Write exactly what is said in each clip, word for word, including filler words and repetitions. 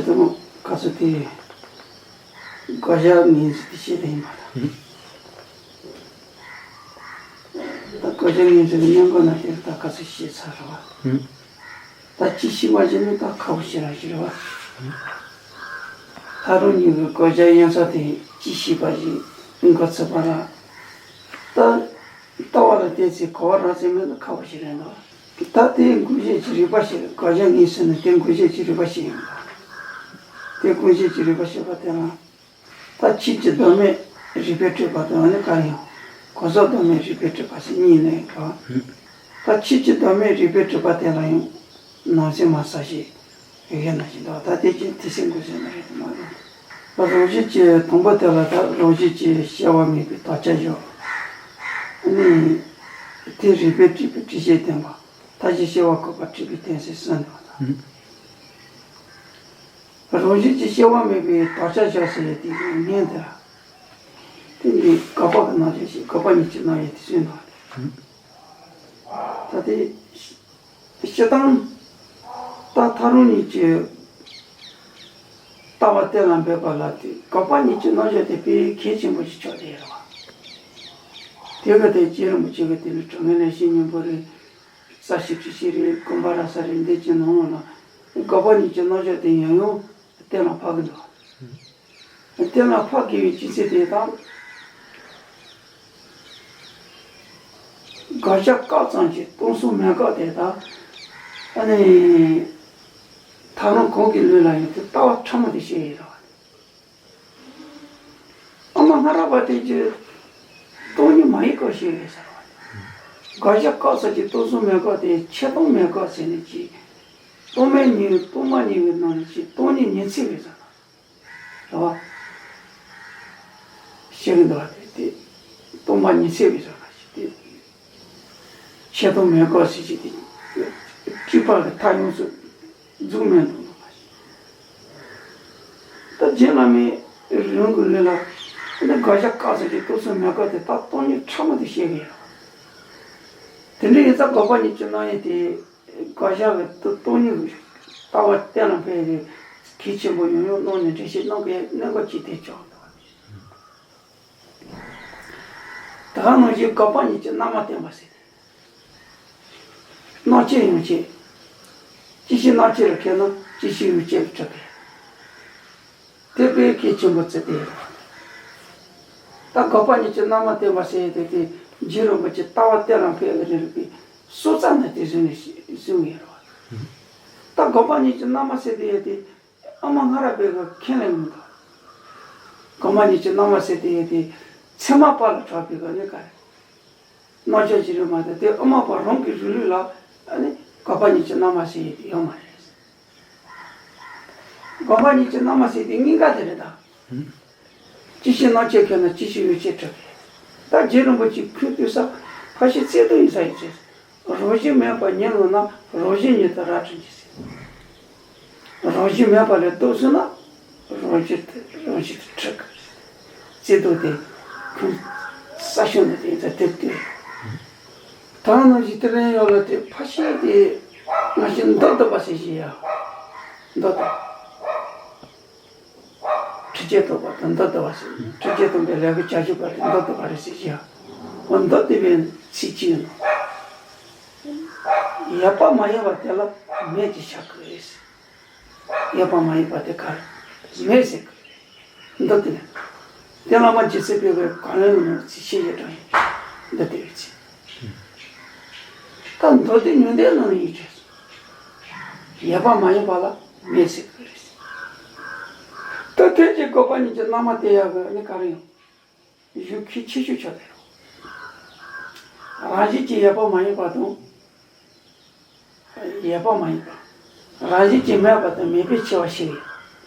དེ་མོ་ག་ཚོད་དེ་དགག་བཞག་ངན་ཚུལ་དེ་བཤད་དེ་ཡིན་པ་དང་། ད་དགག་བཞག་ངན་ཚུལ་གྱི་གནད་འགག་ན་དེ་ད་ག་ཚོད་བཤད་ཚར་རེད་བ། ད་ཅི་ཤེས་པ་ཞིག་ནི་ད་ཁག་པོ་ཞེ་དྲག་ཞིག་རེད་བ། ད་རུང་ཉིད་ཀྱི་དགག་བཞག་ཡན་ཆད་དེ་ཅི་ཤེས་པ་ཞིག་འགོ་ཚུགས་པ་ལ། ད་ལྟ་བ་ལ་བལྟས་ཚེ་གོ་བ་རག་ཚེ་མེད་ན་ཁག་པོ་ཞིག་རེད་འདུག་ད་དེ་འགོག་བྱེད་ཀྱི་རིགས་པ་ཞིག་དགག་བྱ་ངེས་ཟེར་ན་དེ་འགོག་བྱེད་ཀྱི་རིགས་པ་ཞིག་ཡིན། དེ་འགོག་བྱེད་ཀྱི་རིགས་པ་ཞེས་པ་དེ་ལ། ད་ཕྱིས་ཀྱི་ལྡོག་མེད་རིགས་པས་སྤྲས་པ་དང་ནི་ག་རེ་ཡང་། གོ་ས་ལྡོག་མེད་རིགས་པས་སྤྲས་པ་ཞེས་གཉིས་ལས་གོ། ད་ཕྱིས་ཀྱི་ལྡོག་མེད་རིགས་པས་སྤྲས་པ་དེ་ལ་ཡང་ནང་གསེས་མ་ས་ཞེས་ཡོད་ན་ཞེས་འདུག་ད་དེ་ཀྱང་དེ་སེམས་འགོག་ཟེར་ན་རེད་མ་རེད། རང་བཞིན་གྱིས་དང་པོ་དེ་ལ་ད་རང་བཞིན་གྱིས་སྐྱེ་བ་མེད་པའི་དགག་བྱ་བཞག་ནི། དེ་རིགས་པས་སྤྲས་པའི་སྤྲོས་བྱའི་བསྟན་པ། མཐའ་བཞི་སྐྱེ་བ་འགོག་པར་སྤྲོས་པའི་གཏན་ཚིགས་གསུངས་འདུག་ད་རང་བཞིན་གྱིས་སྐྱེ་བ་མེད་པའི་དགག་བྱ་བཞག་ཟེར་ཡས་དེ་ཡང་ངན་དེ་ར། དེ་འདི་དགག་པ་གི་རྣམ་གཞག་ཞིག་དགག་པ་ཉིད་ཀྱི་རྣམ་གཞག་དེ་གསུངས་འདུག་ད་དེ་སྤྱིར་བཏང་ད་ཐག་རིང་ཉིད་ཀྱི་ལྟ་བ་གཏན་ལ་འབེབས་པ་ལ་དེ་དགག་པ་ཉིད་ཀྱི་རྣམ་གཞག་དེ་དཔེ་གལ་ཆེན་པོ་ཞིག་ཆགས་བསྡད་ཡོད་རེད་བ། དེ་ག་དེ་རྗེ་རིན་པོ་ཆེ་གི་དེ་ལ་དྲང་ངེས་ལས་བྱེད་སྙིང་པོ་རེད། རྩ་ཤེ་ཁྲི་ཤེས་རེད། ཀུན་པ་ར་ས་རེད། འདི་ཅི་ནང་ལ་དགག་པ་ཉིད་ཀྱི་རྣམ་གཞག་དེ་ཡང་ཡང་གཏན་ལ་ཕབ་ཀྱི་འདུག་གཏན་ལ་ཕབ་དགོས་པའི་རྒྱུ་མཚན་དེ་དང་། དགག་བྱ་བཀག་ཙམ་གྱིས་སྟོང་གསུམ་མེད་དགག་དེ་དང་། ཨ་ནི། ཐག་རིང་གང་གི་ལུགས་ལ་ཡང་དེ་ལྟ་བ་ཕྲ་མོ་དེ་བཤད་ཡོད་རེད་བ། ཨ་མ་སྔ་རབས་པ་དེ་ཚོས་སྟོང་ཉིད་མ་ཡིན་པར་བཤད་ཡོད་ཟེར་བ། དགག་བྱ་བཀག་ཙམ་གྱིས་སྟོང་གསུམ་མེད་དགག་དེ་ཆད་སྟོང་མེད་དགག་ཟེར་ནས་ཀྱི། སྟོང་མེད་གཉིས་སྟོང་མ་གཉིས་ཀྱི་ནང་ནས་ཀྱི་སྟོང་ཉིད་ཉི་ཚེ་བའི་ཟེར་བ། རེད་བ། བཤད་ཀྱི་འདུག་བ་དེ་དེ། སྟོང་པ་ཉི་ཚེ་བའི་ཟེར་བ་ཞིག་དེ། ཆད་སྟོང་མེད་དགག་ཟེར་གྱི་དེ། སྤྲོས་པ་གི་མཐའ་ཡོངས་སུ་འཛུགས་མེད་འདུག་ལ། ད་རྗེ་བླ་མའི་རིང་གི་ལུགས་ལ་འདི་དགག་བྱ་བཀག་ཟེར་གྱི་སྟོང་གསུམ་མེད་དགག་དེ་ད་སྟོང་ཉིད་ཕྲ་མོ་དེ་བཤད་ཀྱི་ཡོད། དེ་འདྲ་ཡིན་ཙང་དགག་པ་ཉིད་ཀྱི་རྣམ་དབྱེ་དེ་དགག་བྱ་གི་སྟོང་ཉིད་ཀྱི་ལྟ་བ་གཏན་ལ་འཕེལ་ཏེ་གལ་ཆེན་པོ་ཡང་ཡང་གནང་ནས་འགྲེལ་བཤད་གནང་གི་གནད་འགག་ཅིག་དེ་ཆགས་འདུག་ད་ག་ནང་བཞིན་དགག་པ་ཉིད་ཀྱི་རྣམ་པ་བསྟན་པ་ཟེར་ཏེ། རྣམ་བཅད་ཡན་ཆད། སྐྱེ་ཤི་རྣམ་བཅད་ལ་ཁེལ་ན་སྐྱེ་ཤི་ཡན་ཆད་ལ་གྲུབ་པས། དེ་དཔེ་གལ་ཆེན་པོ་བརྩི་སྟེ། ད་དགག་པ་ཉིད་ཀྱི་རྣམ་པ་བསྟན་པ་ཟེར་ཡས་དེ་དེ་རྗེ་རིན་པོ་ཆེ་ལྟ་བ་གཏན་ལ་འཕེལ་བའི་རིགས་པའི་སྲོལ་རྩ་ནས་དེ་བཟུང་ནས་བཟུང་ཡོད་རེད་བ། ད་དགག་པ་ཉིད་ཀྱི་རྣམ་པ་ཟེར་དེ་ཡས་དེ་ཨ་མ་སྔ་རབས་པའི་གི་ཁས་ལེན་མི་འདུག་དགག་པ་ཉིད་ཀྱི་རྣམ་པ་ཟེར་དེ་ཡས་དེ་ཚད་མ་པ་ལ་གྲགས་པའི་གི་གནས་སྐབས་རེད། རྣམ་གཞག་ཅིག་རེད་མ་གཏོགས་དེ་ཨ་མ་པ་རང་གི་རིགས་ལུགས་ལ་ཨ་ནི་དགག་པ་ཉིད་ཀྱི་རྣམ་པ་ཟེར་ཡས་དེ་ཡོད་མ་རེད། དགག་པ་ཉིད་ཀྱི་རྣམ་པ་ཟེར་དེ་གཉིས་ཀ་དེ་རེད་ད། སྐྱེ་ཤི་རྣམ་བཅད་ཁེལ་ན་སྐྱེ་ཤི་ཡན་ཆད་གྲུབ་པས། ད་རྗེ་རིན་པོ་ཆེ་ཁུངས་གཏུགས་ས་ཕར་ཕྱིན་བརྩེ་གདུང་ཡིན་ས་ཡིན་ཚེ། རང་བཞིན་མེད་པ་ཉིད་ལོག་ན་རང་བཞིན་ཉིད་དུ་རབ་གྲོལ་གྱི་ཟེར། རང་བཞིན་མེད་པ་ལས་ལྡོག་སོང་ན་རང་བཞིན་དུ་རང་བཞིན་དུ་གྲུབ་གི་རེད། བརྩེ་གདུང་དེ་ཁུངས་གསལ་ཤོས་ནས་དེ་ཡིན་ས་དེབ་དེ་རེད། ད་ནང་བཞིན་དེ་རིང་ཡོད་ལ་དེ་ཕར་ཕྱིན་དེ་ང་ཞིག་མདོར་བསྡུས་པ་ཟེར་བཞིན་ཡ། མདོར་བསྡུས། ཁྲི་བརྒྱད་སྟོང་པ་དང་མདོར་བསྡུ་བ་ཟེར། ཁྲི་བརྒྱད་སྟོང་པའི་ལས་ཀྱི་བྱ་སྤྱོད་པ་དེ་མདོར་བསྡུ་བ་རེད་ཟེར་གྱི་ཡ། འོ་མདོར་བསྡུ་བའི་ཚིག་གཅིག་ཡིན་ནོ། ཡོད་པ་མ་ཡིན་པ་དེ་ལ་མེད་ཅེས་བྱ་དགོས་ཟེར། ཡོད་པ་མ་ཡིན་པ་དེ་ག་རེ་མེད་ཟེར་དགོས། མདོར་བསྡུ་ནས། དེ་བླ་མ་རྗེ་བཙུན་པའི་གི་གང་ལེན་ནོ་ཚིག་ཤེས་ཡོད་དྲང་ཡིན། མདོར་བསྡུ་བའི་ཚིག་ད་མདོར་བསྡུ་ཉུང་ལྡན་ནང་ཡིན་ཀྱང་། ཡོད་པ་མ་ཡིན་པ་ལ་མེད་ཟེར་དགོས་རེད། ད་དོན་གྱི་དགག་པ་ཉིད་ཀྱི་རྣམ་པ་དེ་ཡག་གི་ནི་ག་རེ་ཡང་གཞུང་གལ་ཆེ་ཤོས་ཆགས་བསྡད་ཡོད། རང་བཞིན་གྱིས་ཡོད་པ་མ་ཡིན་པ་དང་། ཡོད་པ་མ་ཡིན་པ། རང་བཞིན་གྱིས་མེད་པ་དང་མེད་པའི་ཕྱེ་བ་ཞིག་ཡོད།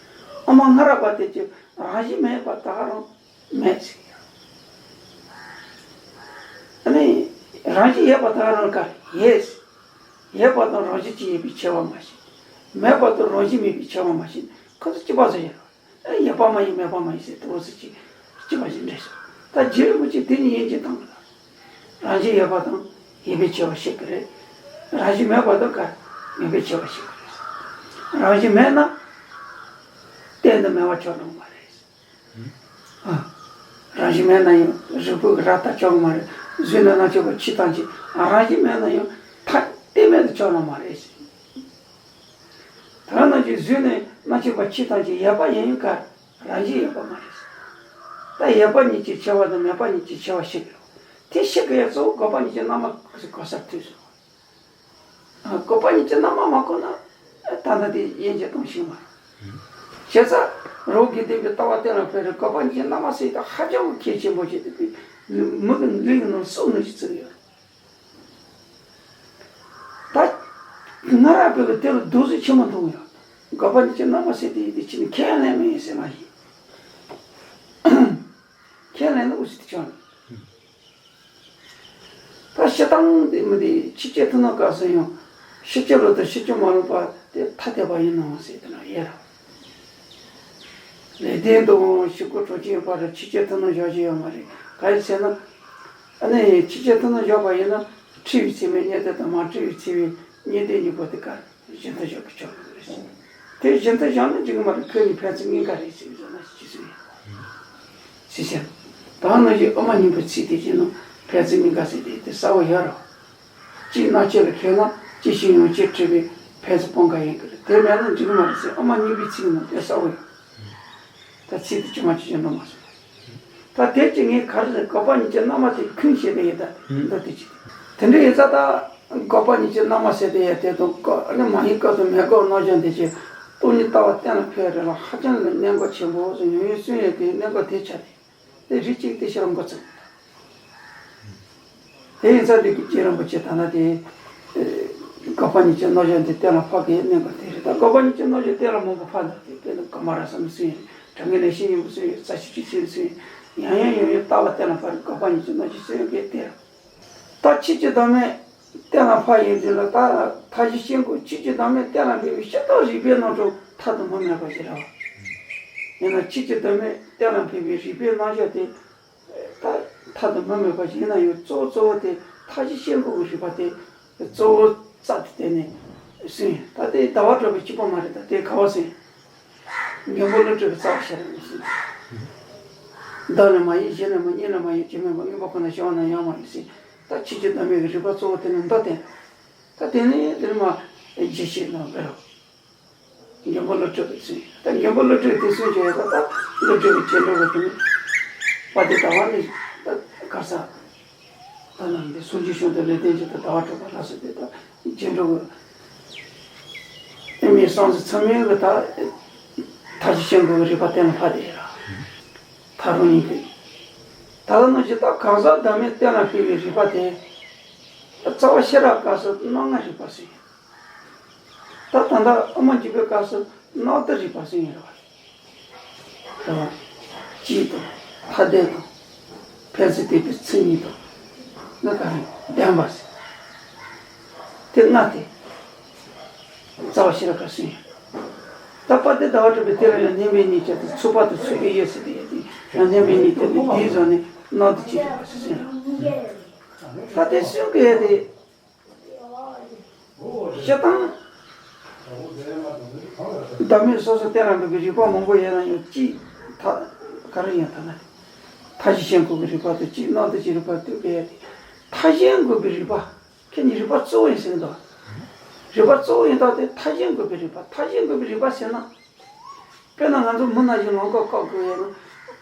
ཨ་མ་སྔ་རབས་པ་དེ་ཚོས་རང་བཞིན་མེད་པ་ད་ག་རང་མེད་ཟེར་གྱི་ཡོད། ཨ་ནི། རང་བཞིན་ཡོད་པ་ད་ག་རང་ག་ཡོད། ཡོད་པ་དང་རང་བཞིན་གྱིས་ཡོད་པའི་ཕྱེ་བ་མ་ཤེས། མེད་པ་དང་རང་བཞིན་མེད་པའི་ཕྱེ་བ་མ་ཤེས། ཁོ་ཚོ་གཅིག་པ་ཚོ་ཡོད། ཡོད་པ་མ་ཡིན་མེད་པ་མ་ཡིན་ཟེར་དེ་འོ་ཟེར་གྱི་གཅིག་པ་ཞིག་འདྲ་ཞིག་ད་རྗེ་རིན་པོ་ཆེ་དེ་ནི་ཡིན་གྱི་དང་གི་ལ། རང་བཞིན་ཡོད་པ་དང་ཡོད་པའི་ཕྱེ་བ་ཤེས་ཀྱི་རེད། རང་བཞིན་མེད་པ་དང་ག་མེད་པའི་ཕྱེ་བ་ཤེས་ཀྱི་རེད། རང་བཞིན་མེད་ན། གཏན་དུ་མེད་པ་ཆགས་ནི་མ་རེད། ཨ། རང་བཞིན་མེད་ན་ཡང་རིགས་པས་རབ་བཏགས་ཆགས་མ་རེད། བཟོས་ན་རྣམ་དཔྱོད་པ་ཕྱིས་བཏང་ཅིག་ཨ། རང་བཞིན་མེད་ན་ཡང་ཐ་གཏན་མེད་དུ་ཆགས་ནི་མ་རེད། ད་རང་རྣམ་དཔྱོད་བཟོས་ནས་རྣམ་དཔྱོད་པ་ཕྱིས་བཏང་ཅིག་ཡོད་པ་ཡིན་ཡང་ག་རང་བཞིན་ཡོད་པ་མ་རེད། ད་ཡོད་པ་ཉིད་ཀྱི་ཆེ་བ་དང་མེད་པ་ཉིད་ཀྱི་ཆེ་བ་ཤེས་དགོས། དེ་ཤེས་དགོས་ཡ་གཙོ་བོ་འགོག་པ་ཉིད་ཀྱི་རྣམ་པ་གོ་སར་ཐུག་སོང་། འགོག་པ་ཉིད་ཀྱི་རྣམ་པ་མ་གོ་ན་ད་ལྟ་དེ་དབྱེ་འབྱེད་གཏོང་ཤེས་མ་རེད། བྱས་ཙང་རང་གི་བདེན་པའི་ལྟ་བ་གཏན་ལ་ཕབ་རེད། འགོག་པ་ཉིད་ཀྱི་རྣམ་པ་ཟེར་ཡ་ཧ་ཅང་གི་གལ་ཆེན་པོ་ཞིག་དེ་མི་གི་ལུས་ཀྱི་ནང་སྲོག་ནང་བཞིན་བརྩི་གི་ཡོད་རེད། ད་ང་རང་བོད་ལ་དེ་ལ་རྡོག་རྫིས་ཆེན་པོ་མཐོང་ཡོད། འགོག་པ་ཉིད་ཀྱི་རྣམ་པ་ཟེར་དེ་ཡིན་དེ་ཕྱི་ནས་ཁས་ལེན་མི་ཡིན་ཟེར་མ་ཡིན། ཁས་ལེན་ན་འུ་ཚོ་དེ་ཆགས་ནས། ད་སྤྱིར་བཏང་དེ་མི་དེ་ཕྱི་རྒྱལ་ཐུན་མོང་སྐབས་སུ་ཡང་ཕྱི་རྒྱལ་ལོ་དང་ཕྱི་རྒྱལ་མ་ལོག་པ་དེ་ཐ་དད་པ་ཡིན་ནོ་ཟེར་དེ་ན་ཡོད་རེད། ལེགས་ལྡན་དང་ཕྱི་སྒོ་གྲོང་ཁྱེར་བར་ཕྱི་རྒྱལ་ཐུན་མོང་བཞག་རྒྱུ་ཡོད་མ་རེད། ག་རེ་ཟེར་ན། ཨ་ནི་ཕྱི་རྒྱལ་ཐུན་མོང་བཞག་པ་ཡིན་ན་འཁྲུལ་བའི་ཚད་མས་རྙེད་དེ་དང་མ་འཁྲུལ་བའི་ཚད་མས་རྙེད་དེ་གཉིས་པོ་དེ་ག་རེ། གཞན་དུ་བཞག་གི་ཆོག་གི་རེད། དེ་གཞན་དུ་བཞག་ན་འགྲིག་གི་མ་རེད། ཁོ་གཉིས་ཕན་ཚུན་གཉིས་ཀ་རེད་ཟེར་བའི་བཟོ་ན་ཅི་ཟེར་ཡིན། ཟེར་ཟེར། ད་ནང་བཞིན་དབུ་མ་གཉིས་པའི་ཚིག་དེ་བཞིན་ནོ། ཕན་ཚུན་གཉིས་ཀ་ཟེར་དེ་དེ་གསལ་བོ་ཡོད་རེད། གཅིག་རྣམ་དཔྱོད་ལ་ཁེལ་ན་གཅིག་ཤེས་ཡོན་གཅིག་འཁྲུལ་པའི་ཕན་ཚུན་སྤོང་ག་ཡིན་གི་རེད། དེ་མེད་ན་འགྲིག་གི་མ་རེད་ཟེར། དབུ་མ་གཉིས་པའི་ཚིག་ནང་དེ་གསལ་བོ་ཡོད། ད་ཚིག་དེ་ཅི་མ་ཅི་བྱེད་འགྲོ་མ་སོང་། ད་དེ་ཅི་ངས་ག་རེ་ཟེར། འགོག་པ་ཉིད་ཀྱི་རྣམ་པ་དེ་ཁུངས་སྐྱེལ་ཏེ་ཡིན་ད་འདི་དེ་ཅི། དེ་འདྲ་ཡིན་ཙང་ད་འགོག་པ་ཉིད་ཀྱི་རྣམ་པ་ཟེར་དེ་ཡ་དེ་དང་ཀ་ཨ་ནི་མ་ཡིན་སྐབས་སུ་མེད་སྐབས་རྣམ་གཞག་འདི་ཅི། སྟོང་ཉིད་ལྟ་བ་གཏན་ལ་ཕབ་རེད་ལ་ཧ་ཅང་ལ་གནད་འགག་ཆེན་པོ་ཟེར་ཡོང་ཡོང་གསུང་ཡས་དེ་གནད་འགག་དེ་ཆ་དེ་དེ་རིགས་གཅིག་དེ་ཕྱིར་འགོ་ཚུགས། དེ་ཡིན་ཙང་འདི་གི་རྗེ་རིན་པོ་ཆེ་ད་ན་དེ། འགོག་པ་ཉིད་ཀྱི་རྣམ་གཞག་འདི་གཏན་ལ་ཕབ་ཀྱི་གནད་འགག་དེ་རེད། ད་འགོག་པ་ཉིད་ཀྱི་རྣམ་གཞག་གཏན་ལ་མང་པོ་ཕབ་འདུག་དེ་དཔེར་ན་ཀ་མ་ར་ས་ནས་སུ་ཡིན། དྲང་ངེས་ལས་བྱེད་སྙིང་པོ་སུ་ཡིན། རྩ་ཤེ་ཆོས་ཅན་སུ་ཡིན། ཡང་ཡང་ཡང་ཡང་ལྟ་བ་གཏན་ལ་ཕབ་རེད། འགོག་པ་ཉིད་ཀྱི་རྣམ་གཞག་སུ་ཡིན་གྱི་དེ་རེད། ད་ཆོས་ཀྱི་བདག་མེད་གཏན་ལ་ཕབ་ཡོང་དུས་ལ་ད་མཐའ་བཞི་སྐྱེ་འགོག་ཆོས་ཀྱི་བདག་མེད་གཏན་ལ་འབེབས་པའི་ཤེས་རྟོགས་རིགས་པའི་རྣམ་གྲངས་མཐའ་དང་མུ་མེད་པ་ཞིག་རེད་བ། ཡིན་ན་ཆོས་ཀྱི་བདག་མེད་གཏན་ལ་འབེབས་པའི་རིགས་པའི་རྣམ་གཞག་དེ། ད་མཐའ་དང་མུ་མེད་པ་ཞིག་ཡིན་ན་ཡང་གཙོ་བོ་གཙོ་བོ་དེ་མཐའ་བཞི་སྐྱེ་འགོག་གི་རིགས་པ་དེ་གཙོ་བོ་རྩ་དེ་བསྟན་ནས་གསུངས་ཡོད། ད་དེ་ཟླ་བ་གྲགས་པའི་སྐྱེས་བུ་མ་རེད། ད་དེ་ག་བ་གསུངས་ཡོད། མགོན་པོ་ཀླུ་སྒྲུབ་ཀྱི་རྩ་བ་ཤེས་རབ་ནས་གསུངས་ཡོད། བདག་ལས་མ་གཡོས་གཞན་ལས་མ་གཡོས། གཉིས་ལས་མ་གཡོས་སྐྱེ་མེད་པ། མངོན་པ་ཁོ་ན་ཞི་བ་ན་ཡང་མ་གཡོས་ཟེར། ད་ཆོས་ཀྱི་བདག་མེད་ཀྱི་རིགས་པ་གཙོ་བོ་དེ་ནི་མདོ་བསྟན། ད་དེ་ནི་དེ་ནི་མ་རྗེས་ཤེས་ནང་བེ་རོ། མགོན་པོ་ཀླུ་སྒྲུབ་ཀྱིས་གསུངས་ཡོད། ད་མགོན་པོ་ཀླུ་སྒྲུབ་དེ་གསུངས་བྱས་ད་ད་ཀླུ་སྒྲུབ་ཀྱི་རྗེས་འགྲོ་བ་དེ་ནི་དཔལ་ལྡན་ཟླ་བ་ནི་ད་གར་ས་ད་ནང་འདི་སུམ་ཅུ་བྱོན་དུ་ལེགས་ལྡན་འབྱེད་དུ་ཟླ་བ་གྲགས་པ་ལ་སོགས་པའི་ད་རྗེས་འགྲོ་གི་ཨེ་མའི་སངས་རྒྱས་ཚང་མའི་གི་ད་མཐའ་བཞི་སྐྱེ་འགོག་གི་རིགས་པ་གཏན་ལ་ཕབ་བསྡད་ཡོད་ར། ཐག་རིང་ཡིན་གི། ད་ལྟ་ནང་བཞིན་ད་གང་ཟག་བདག་མེད་གཏན་ལ་ཕབ་པའི་རིགས་པ་དེ་རྩ་བ་ཤེས་རབ་སྐབས་སུ་རྣམ་ལྔ་རིགས་པ་ཟེར། ད་ད་ལྟ་དབུ་མ་འཇུག་པའི་སྐབས་སུ་རྣམ་བདག་རིགས་པ་ཟེར་ཡོད་རེད་བ། རེད་བ། སྤྱི་དང་ཐ་དད་དང་ཕན་ཚུན་དེ་དུས་ཚིག་གཉིས་དང་། ང་ག་རེ་བདེན་པ་ཟེར། དེ་ལྔ་དེ་རྩ་བ་ཤེས་རབ་སྐབས་སུ་ཡིན། ད་དཔལ་ལྡན་ཟླ་བ་གྲགས་པས་དེ་ལ་ཡང་བདེན་པའི་གཉིས་ཀྱང་དེ་ཚུགས་པ་དང་ཚུགས་ཀྱི་ཡོད་ཟེར་ཏེ་ཡོད་དེ་ཡང་བདེན་པའི་གཉིས་དེ་ནི་དེའི་བཟོ་ནས་རྣམ་བདག་སྤྱི་རིགས་པ་ཟེར་ཟེར་ལ། ད་དེ་གསུང་གི་ཡོད་དེ། སྤྱིར་བཏང་། བདག་མེད་སོ་སོ་གཏན་ལ་འབེབས་པའི་རིགས་པ་མང་པོ་ཡོད་ན་ཡང་གཅིག་ཐ་ག་རེ་ཡིན་ཐ་ན། མཐའ་བཞི་སྐྱེ་འགོག་གི་རིགས་པ་དང་གཅིག་རྣམ་བདག་སྤྱི་རིགས་པ་འདུས་པའི་ཡ་དེ། མཐའ་བཞི་སྐྱེ་འགོག་གི་རིགས་པ། ཁྱེད་ནི་རིགས་པ་གཙོ་བོ་ཡིན་ཟེར་གི་འདུག་རིགས་པ་གཙོ་བོ་ཡིན་སྟབས་དེ་མཐའ་བཞི་སྐྱེ་འགོག་པའི་རིགས་པ། མཐའ་བཞི་སྐྱེ་འགོག་པའི་རིགས་པ་ཟེར་ན། དཔེར་ན་ང་ཚོ་མི་ན་གཞོན་ལོ་འགོ་བཀག་དགོས་ཡོད་ན།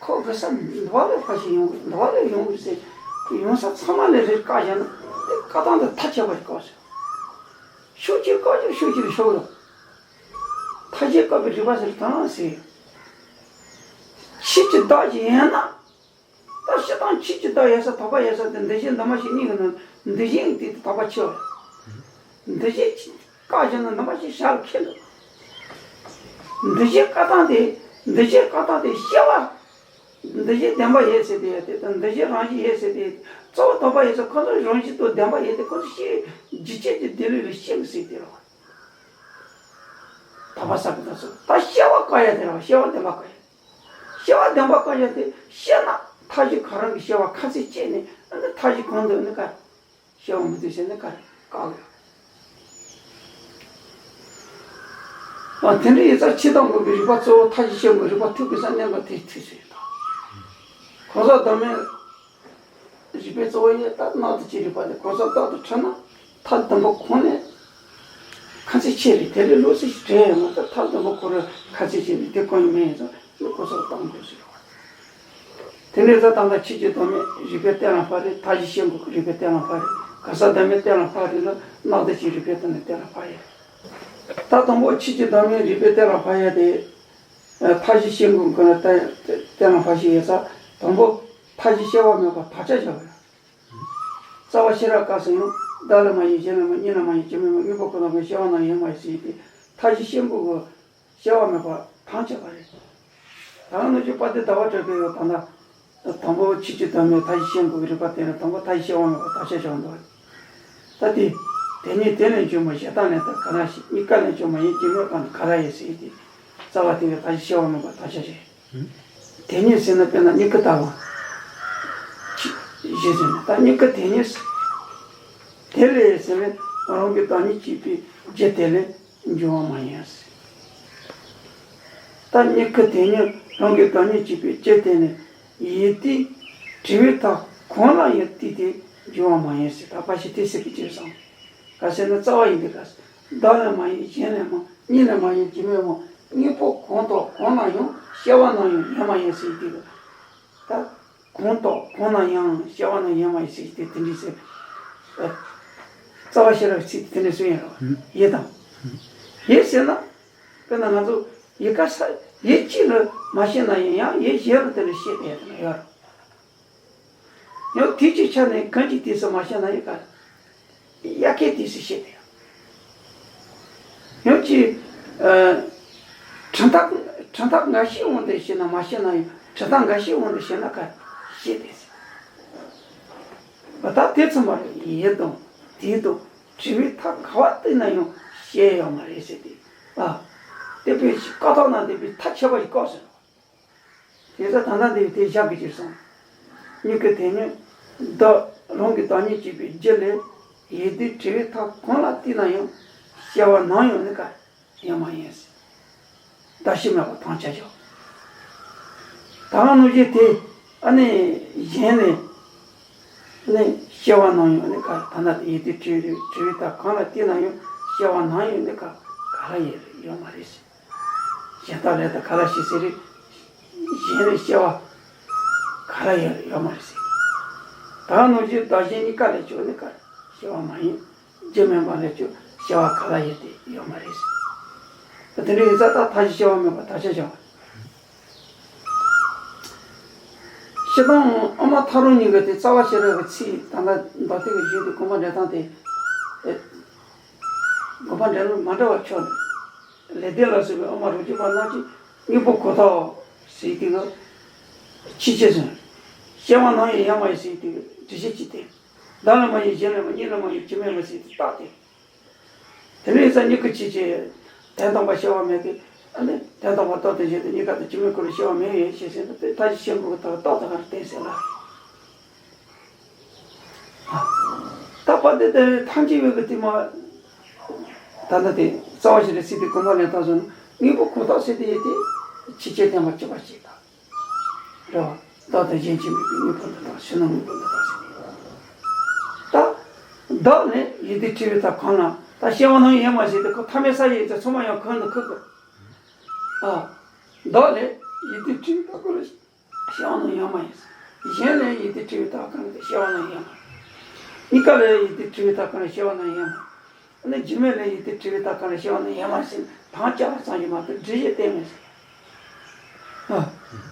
ཁོ་དགོས་ས་འདི་བ་ལས་ཕར་ཞིག་ཡོང་དགོས། འདི་བ་ལས་ཡོང་དགོས་ཟེར། ཡོང་ས་ཚང་མ་ལས་རེ་བཀག་བཞག་ན་དེ་བཀག་སྟངས་དེ་མཐའ་ཁྱབ་པ་ཞིག་བཀག་ཟེར། ཤུགས་ཀྱིས་བཀག་རྒྱུ་ཤུགས་ཀྱིས་ཤོར་རོགས། མཐའ་བཞི་སྐྱེ་འགོག་པའི་རིགས་པ་ཟེར་གང་ཟེར། ཆོས་ཀྱི་བདག་ཅིག་ཡིན་ན། ད་སྤྱིར་བཏང་ཆོས་ཀྱི་བདག་ཡོད་ས་དོགས་པ་ཡོད་ས་དེ་འདུ་བྱེད་འདུས་མ་བྱས་གཉིས་ཀྱི་ནང་འདུ་བྱེད་དེ་དོགས་པ་ཆེ་བ། འདུ་བྱེད་བཀག་བཞག་ན་འདུས་མ་བྱས་ཞར་ལ་ཁེལ་འགྲོ། འདུ་བྱེད་བཀག་སྟངས་དེ། འདུ་བྱེད་བཀག་སྟངས་དེ་སྐྱེ་བ། འདུ་བྱེད་བདེན་པ་ཡོད་ཟེར་དེ་ཡོད་དེ་དང་འདུ་བྱེད་རང་བཞིན་ཡོད་ཟེར་དེ་ཡོད་དེ། གཙོ་བོ་དོགས་པ་ཡོད་ས་ཁོ་ཚོ་རང་བཞིན་དུ་བདེན་པ་ཡོད་དེ་ཁོ་ཚོ་ཤེས་རྒྱུ་བྱེད་ཀྱི་བདེན་ལུགས་ལ་ཤེས་དགོས་ཟེར་དེ་རེད་བ། དོགས་པ་ཟ་གི་ད་ཚོ་ད་སྐྱེ་བ་བཀག་ཡ་དེ་རེད་བ། སྐྱེ་བ་བདེན་པ་བཀག་ཡ། སྐྱེ་བ་བདེན་པ་བཀག་ཡ་དེ་ཤེས་ན་མཐའ་བཞི་གང་རུང་གི་སྐྱེ་བ་ཁ་ཚིག་བཅད་ནས་ཨ་ནི་མཐའ་བཞི་གང་འདུག་ནི་ག་སྐྱེ་བ་མི་འདུག་ཟེར་ནི་ག་བཀག་ཡོད། ཨ། དེ་འདྲ་ཡིན་ཙང་ཕྱི་དང་སྒོ་གི་རིག་པ་གཙོ་བོ་མཐའ་བཞི་ཤེས་འགོག་རིག་པ་ཐུག་གི་ས་མནན་པ་དེ་ཐུག་ཚུལ་ཡིན་ད། གང་ཟག་བདག་མེད་རིག་པའི་གཙོ་བོ་ཡིན་ད་སྣང་དུ་བཅས་རིག་པ་དེ་གང་ཟག་རྟག་ཏུ་འཕྲད་ན་མཐའ་བདུན་པོ་གང་ནས་ཁ་ཚིག་ཆེ་རེད། དེ་ལས་ལོགས་སུ་ཞིག་དྲན་ཡོང་ན་ད་མཐའ་བདུན་པོ་ཁོ་རང་ཁ་ཚིག་ཆེ་རེད། དེ་གང་ཡང་མེད་ཡིན་ཙང་ནི་གང་ཟག་བདག་མེད་ཟེར་བ། དེ་ནས་ད་ད་ལྟ་ཕྱི་ཕྱི་བདག་མེད་རིག་པའི་གཏན་ལ་ཕབ་རེད། མཐའ་བཞི་ཤེས་འགོག་གི་རིག་པའི་གཏན་ལ་ཕབ་རེད། གང་ཟག་བདག་མེད་གཏན་ལ་ཕབ་རེད་ལ་སྣང་དུ་བཅས་རིག་པའི་སྟེང་ནས་གཏན་ལ་ཕབ་ཡོད། ད་དང་པོ་ཕྱི་ཕྱི་བདག་མེད་རིག་པའི་གཏན་ལ་ཕབ་ཡ་དེ། ཨ། མཐའ་བཞི་ཤེས་འགོག་གི་ལ་གཏན་གཏན་ལ་ཕབ་ཤེས་ཡོད་ཙང་དང་པོ་མཐའ་བཞི་སྐྱེ་བ་མེད་པར་དག་ཆ་བཞག་པ་ཡ། རྩ་བ་ཤེས་རབ་སྐབས་སུ་ཡང་བདག་ལས་མ་གྱུར་གཞན་ལས་མ་གཉིས་ལས་མ་གྱུར་སྐྱེ་མེད་མ་དངོས་པོ་ཁོ་ན་ཀུན་སྐྱེ་བ་ནམ་ཡང་མ་ཡིན་ཟེར་ཏེ་མཐའ་བཞི་ཤེས་འགོག་གི་སྐྱེ་བ་མེད་པར་དག་ཆ་བ་རེད། ད་ནུབ་ཕྱོགས་དཔལ་ལྡན་ཟླ་བ་གྲགས་པས་ཡང་ད་ལྟ། དང་པོ་ཕྱི་ཕྱི་བདག་མེད་མཐའ་བཞི་ཤེས་འགོག་གི་རིག་པ་བསྟན་ནས་དང་པོ་མཐའ་བཞི་སྐྱེ་བ་མེད་པར་དག་ཆ་བཞག་འདུག་ད་དེ། དེ་ཉིད་དེ་ལས་བྱུང་བ་ཞེ་སྡང་ལས་དང་ག་ར་ཞི། གཉིས་ཀ་ལས་བྱུང་བ་ཡིན་གྱི་མེད་པ་ནི་ག་ར་ཡིན་ཟེར་ཏེ། རྩ་བ་དེ་གའི་མཐའ་བཞི་སྐྱེ་བ་མེད་པར་དག་ཆ་བཞག་དེ་ཉིད་ཟེར་ན་དཔེར་ན་མྱུ་གུ་ལྟ་བུ། ཅི། ཞེས་ཟེར་ན་ད་མྱུ་གུ་དེ་ཉིད། དེ་ལས་ཟེར་ན་རང་གི་བདག་ཉིད་གཅིག་པའི་རྒྱུ་དེ་ལས་འབྱུང་བ་མ་ཡིན་ཟེར། ད་མྱུ་གུ་དེ་ཉིད་རང་གི་བདག་ཉིད་གཅིག་པའི་རྒྱུ་དེ་ནི་ཡིད་དུས་དྲི་བའི་མཐའ་གང་ལ་ཡང་བརྟེན་ཏེ་འབྱུང་བ་མ་ཡིན་ཟེར། ད་ཕལ་ཆེར་དེ་ཟེར་གི་ཅེས་སམ། ག་ཟེར་ན་རྩ་བ་ཡིན་ཏེ་ག་ཟེར། བདག་ལས་མ་གྱུར་གཞན་ལས་མ་གཉིས་ལས་མ་གྱུར་སྐྱེ་མེད་མ་དངོས་པོ་གང་དང་གང་ལ་ཡང་སྐྱེ་བ་ནམ་ཡང་ཡོད་མ་ཡིན་ཟེར་ཏེ། ད་གང་དང་གང་ལ་ཡང་སྐྱེ་བ་ནམ་ཡོད་མ་ཡིན་ཟེར་ཏེ་དེ་འདྲ་ཟེར། ཨ། རྩ་བ་ཤེས་རབ་ཚིག་དེ་འདྲ་གསུངས་ཡོད་རེད་བ། ཡིད་དང་། ཡིད་ཟེར་ན། དཔེར་ན་ང་ཚོ་ཡི་གེ་ས་ཡིད་གཅིག་ལ་མ་ཤེས་ན་ཡང་ཡང་ཡིད་གཞན་ལ་དེ་ལ་ཤེས་པའི་དེ་ལ་ཡོད་རེད། ཡང་དུས་ཀྱི་ཆ་ནས་གང་གི་དུས་སུ་མ་ཤེས་ན་ཡི་གེ་དབྱར་ཁའི་དུས་སུ་ཤེས་ཏེ། ཡང་གཅིག་ཨ། གྲུབ་མཐའ་གྲུབ་མཐའ་འགའ་ཤས་དབང་དུ་བྱས་ན་མ་ཤེས་ན་ཡང་གྲུབ་མཐའ་འགའ་ཤས་དབང་དུ་བྱས་ན་ག་ཤེས་ཏེ། ད་དེ་ཚང་མ་ཡིད་དང་དུས་དང་དྲི་བའི་མཐའ་ག་བ་བརྟེན་ན་ཡང་ཤེས་ཡོད་མ་རེད་ཟེར་ཏེ། ཨ། དེ་པའི་བཀའ་ཐོག་ན་དེ་པའི་མཐའ་ཁྱད་པར་ཞིག་བཀག་ཟེར། དེ་ཚོ་ད་ལྟ་འདི་དེ་བཞག་གི་ཅིག་སོང་། མྱུ་གུ་དེ་ཉིད་བདག་རང་གི་བདག་ཉིད་གཅིག་པའི་རྒྱུ་ལས་ཡིད་དུས་དྲི་བའི་མཐའ་གང་ལ་བརྟེན་ན་ཡང་སྐྱེ་བ་ནམ་ཡང་ནི་ག་ཡོད་མ་ཡིན། གདགས་གཞི་མེད་པར་དག་ཆ་བཞག་ད་ག་ནང་བཞིན་དེ་ཨ་ནི་གཞན་ལས་ནི་སྐྱེ་བ་ནམ་ཡང་ནི་ག་ད་ལྟ་དེ་ཡིད་དུས་དྲི་བའི་དྲི་བའི་མཐའ་གང་ལ་བརྟེན་ན་ཡང་སྐྱེ་བ་ནམ་ཡང་ནི་ག་ག་ལ་ཡོད་ཡོད་མ་རེད། གཞན་དག་ལས་དང་ག་ལ་ཞིག་ཟེར་རེད། གཞན་ལས་སྐྱེ་བ་ག་ལ་ཡོད་ཡོད་མ་རེད་ཟེར། ད་ནང་བཞིན་བདག་གཞན་གཉིས་ཀ་ལས་བྱུང་ནི་ག་སྐྱེ་བ་མ་ཡིན། རྒྱུ་མེད་པ་ལས་བྱུང་སྐྱེ་བ་ག་ལ་ཡོད་དེ་ཡོད་མ་རེད་ཟེར། དེ་འདྲ་ཡིན་ཙང་ད་མཐའ་བཞི་སྐྱེ་བ་མེད་པར་དག་ཆ་བཞག་པ། སྤྱིར་བཏང་དབུ་མ་ཐལ་རང་གཉིས་ཀྱི་དེ་རྩ་བ་ཤེས་རབ་ཀྱི་ཚིག་ད་ལྟ་མདོ་སྡེ་གི་གཞུང་དེ་དགོངས་པ་འགྲེལ་སྟངས་དེ། དགོངས་པ་འགྲེལ་ལུགས་མ་འདྲ་བ་ཕྱོགས་ནས། ལེགས་ལྡན་ལ་སོགས་པའི་དབུ་མ་རབ་འབྱམས་པ་རྣམས་ཀྱིས་དངོས་པོ་གང་དག་ཟེར་དེ་ག་ཕྱི་ཕྱི་ཟེར། སྐྱེ་བ་ནམ་ཡང་ཡོད་མ་ཡིན་ཟེར་དེ་ག་འགྲེལ་བཤད་ཅིག་སྟེ། བདག་ལས་མ་གྱུར་གཞན་ལས་མ་གཉིས་ལས་མ་གྱུར་སྐྱེ་མེད་མ་ཟེར་དེ་རྟགས་དེ། དེ་ནས་ས་མྱུ་གུ་ཕྱི་ཕྱི། དོན་དམ་པར་སྐྱེ་བ་མེད་དེ། ཨ་ནི་དོན་དམ་པར་རྟག་ཏུ་བཞག་སྟེ་གཉིས་ཀ་དང་སྐྱེ་མེད་ཀུན་ལ་སྐྱེ་བ་མེད་ཡོད་ཞེས་ཟེར་ན་དེ་མཐའ་བཞི་སྐྱེ་འགོག་གི་རྟགས་ལ་ག་རེ་བརྟེན་ཟེར་ལ། ད་པ་དེ་དེ་ཐམས་ཅད་ཡོད་ཀྱི་དེ་མ། ད་ལྟ་དེ་རྩ་བ་ཤེས་རབ་ཚིག་དེ་དགོངས་པ་ལེན་སྟངས་སོང་ན་དངོས་པོ་གང་དག་ཟེར་དེ་ཡོད་དེ་ཕྱི་ཕྱི་བསྟན་པ་གཅིག་པ་ཞིག་དང་། རེད་བ། བདག་དང་གཞན་གཅིག་མིན་པའི་དངོས་པོ་འདི་དག་ཕྱི་ནང་དངོས་པོ་འདི་དག་ཟེར་ནས། ད། བདག་ལས་ཡིད་དུས་དྲི་བའི་མཐའ་གང་ལ་ད་སྐྱེ་བ་ནམ་ཡང་ཡོད་མ་ཟེར་དེ་ཁོ་ཐ་མལ་ས་ཡི་ཚེ་ཚང་མ་ཡང་གང་དུ་ཁུག་གི། ཨ། བདག་ལས་ཡིད་དུས་དྲི་བའི་མཐའ་གང་ལ། སྐྱེ་བ་ནམ་ཡང་མ་ཡིན། གཞན་ལས་ཡིད་དུས་དྲི་བའི་མཐའ་གང་ལ་སྐྱེ་བ་ནམ་ཡང་མ་ཡིན། གཉིས་ཀ་ལས་ཡིད་དུས་དྲི་བའི་མཐའ་གང་ལ་སྐྱེ་བ་ནམ་ཡང་མ་ཡིན། ཨ་ནི་རྒྱུ་མེད་ལས་ཡིད་དུས་དྲི་བའི་མཐའ་གང་ལ་སྐྱེ་བ་ནམ་ཡང་མ་ཡིན་ཟེར་དང་བཅའ་བ་ཙམ་ཞིག་མ་གཏོགས་འགྲེལ་བཤད་གཏན་མེད་ཟེར། ཨ།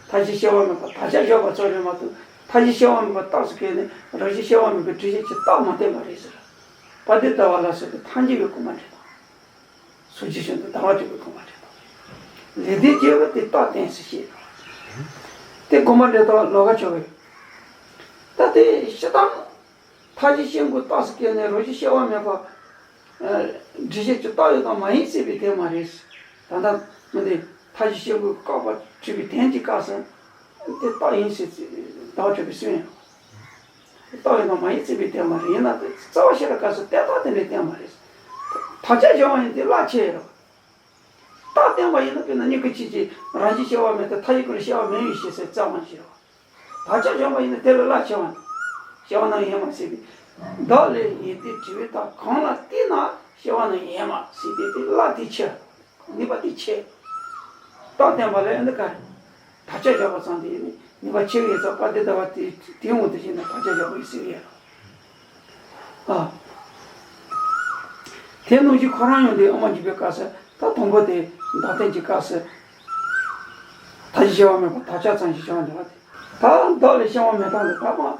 མཐའ་བཞི་སྐྱེ་བ་མེད་པར་དག་ཆ་བཞག་པ་ཙམ་རེད་མ་གཏོགས་མཐའ་བཞི་སྐྱེ་བ་མེད་པར་རྟགས་སུ་བཀོད་ནས་རང་བཞིན་སྐྱེ་བ་མེད་པའི་འགྲེལ་བཤད་ཅིག་རྟགས་མ་བསྟན་པ་རེད་ཟེར། དཔལ་ལྡན་ཟླ་བ་ལ་སོགས་པའི་ཐམས་ཅད་ཡོད་དགོངས་པ་འགྲེལ་དང་། སོ་བརྒྱད་ཤིན་ཏུ་ཟླ་བ་གྲགས་པའི་དགོངས་པ་འགྲེལ་དང་། ལེགས་ལྡན་སྐྱེ་བོ་དེ་རྟགས་གཏན་སུ་བཤད། དེ་དགོངས་པ་འགྲེལ་དང་ལོ་ཀ་ཆོ་གི། ད་དེ་སྤྱིར་བཏང་། མཐའ་བཞི་སྐྱེ་འགོག་རྟགས་སུ་བཀོད་ནས་རང་བཞིན་སྐྱེ་བ་མེད་པ། འགྲེལ་བཤད་ཀྱི་རྟགས་ཡོད་དང་མ་ཡིན་ཟེར་བའི་དོན་མ་རེད། ད་ལྟ་མི་འདི་མཐའ་བཞི་སྐྱེ་འགོག་བཀག་པ་དྲི་བའི་དོན་གྱི་སྐབས་སུ། དེ་རྟགས་ཡིན་ཟེར་ཟླ་བ་གྲགས་པས་གསུངས་ཡོད། རྟགས་ཡོད་དང་མ་ཡིན་ཟེར་བའི་དོན་མ་རེད། ཡིན་ན་དེ་རྩ་བ་ཤེས་རབ་སྐབས་སུ་དེ་རྟགས་དེ་འདྲའི་དོན་མ་རེད། དག་ཆ་སྦྱང་བ་ཡིན་དེ་རླབས་ཆེ་ཡོད། རྟགས་བསྟན་པ་ཡིན་ན་དཔེར་ན་མྱུ་གུ་ཆོས་ཅན། རང་བཞིན་སྐྱེ་བ་མེད་དེ། མཐའ་ཡི་ཀུན་ལ་སྐྱེ་བ་མེད་པའི་ཕྱིར་ཟེར་རྩ་བ་ནས་བཤད་པ། དག་ཆ་སྦྱོར་བ་ཡིན་ན་དེ་ལས་སླ་ཆེ་བ་ནི། སྐྱེ་བ་རྣམས་ཡིན་མིན་སྲིད་པའི། བདག་ལས་ཡོན་ཏན་གྲུབ་པའི་རྟགས། གང་ལ་བརྟེན་ན་སྐྱེ་བ་རྣམས་ཡིན་མིན་སྲིད་པའི། དེ་སླ་དེ་ཆེ། ནུས་པ་དེ་ཆེ། རྟགས་བསྟན་པ་ལ་ཡང་འདི་ག་རེ། དག་ཆ་སྦྱར་བ་ཙམ་དེ་ནི་ནུས་པ་ཆེ་བའི་ཚོགས་པ་དེ་ལྟ་བ་དེ་དེའི་དབང་དུ་བྱས་ནས་དག་ཆ་སྦྱར་བ་ཡིན་ཟེར་གི་ཡོད། ཨ། དེ་ནང་བཞིན་ཁོ་རང་ཡང་དེ་དབུ་མ་འཇུག་པའི་སྐབས་སུ་ད་དང་པོ་དེ་བདག་བསྟན་གྱི་སྐབས་སུ་མཐའ་བཞི་སྐྱེ་བ་མེད་པ་དག་ཆ་ཙམ་ཞིག་བྱུང་བ་འདུག་པ། དེ་ད་བདག་ལས་སྐྱེ་བ་མེད་སྟངས་དེ་ད་མ་